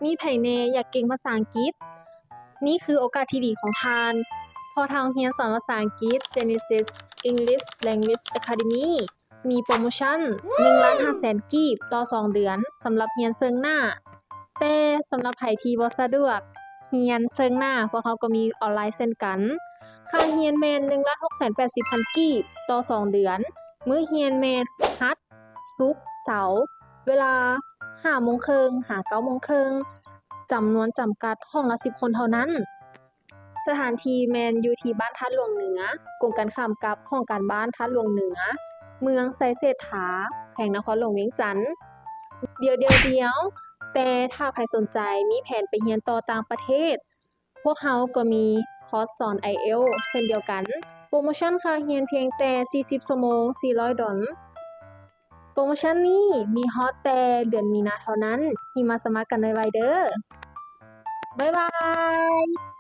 ມີໃຜແດ່ຢາກເກັ່ງພາສາອັງກິດ? ນີ້ຄືໂອກາດທີ່ດີຂອງທ່ານ, ເພາະທາງໂຮງຮຽນສອນພາສາອັງກິດ Genesis English Language Academy ມີໂປຣໂມຊັນ ໜຶ່ງລ້ານຫ້າແສນກີບຕໍ່ສອງເດືອນ ສຳລັບຮຽນເຊິ່ງໜ້າ. ແຕ່ສຳລັບໃຜທີ່ບໍ່ສະດວກຮຽນເຊິ່ງໜ້າ, ພວກເຮົາກໍມີອອນລາຍເຊັ່ນກັນ. ຄ່າຮຽນແມ່ນ ໜຶ່ງລ້ານຫົກແສນແປດສິບພັນກີບຕໍ່ສອງເດືອນ. ມື້ຮຽນແມ່ນ ຫັດ, ສຸກ, ເສົາ, ເວລາ ຫ້າໂມງເຄິ່ງຫາເກົ້າໂມງເຄິ່ງ, ຈຳນວນຈຳກັດຫ້ອງລະສິບຄົນເທົ່ານັ້ນ. ສະຖານທີ່ແມ່ນຢູ່ທີ່ບ້ານທາດຫຼວງເໜືອ, ກົງກັນຂ້າມກັບຫ້ອງການບ້ານທາດຫຼວງເໜືອ, ເມືອງໄຊເສດຖາ, ແຂວງນະຄອນຫຼວງວຽງຈັນ. ດຽວໆໆ ແຕ່ຖ້າໃຜສົນໃຈມີແຜນໄປຮຽນຕໍ່ຕ່າງປະເທດ, ພວກເຮົາກໍມີຄອສສອນໄອເອວເຊັ່ນດຽວກັນ. ໂປຣໂມຊັນຄ່າຮຽນພຽງແຕ່ສີ່ສິບຊົ່ວໂມງ ສີ່ຮ້ອຍດອນ. ໂປຣໂມຊັນນີ້ມີຮອດແຕ່ເດືອນມີນາເທົ່ານັ້ນ, ຮີບມາສະໝັກກັນໄວໆເດີ້. ບາຍບາຍ.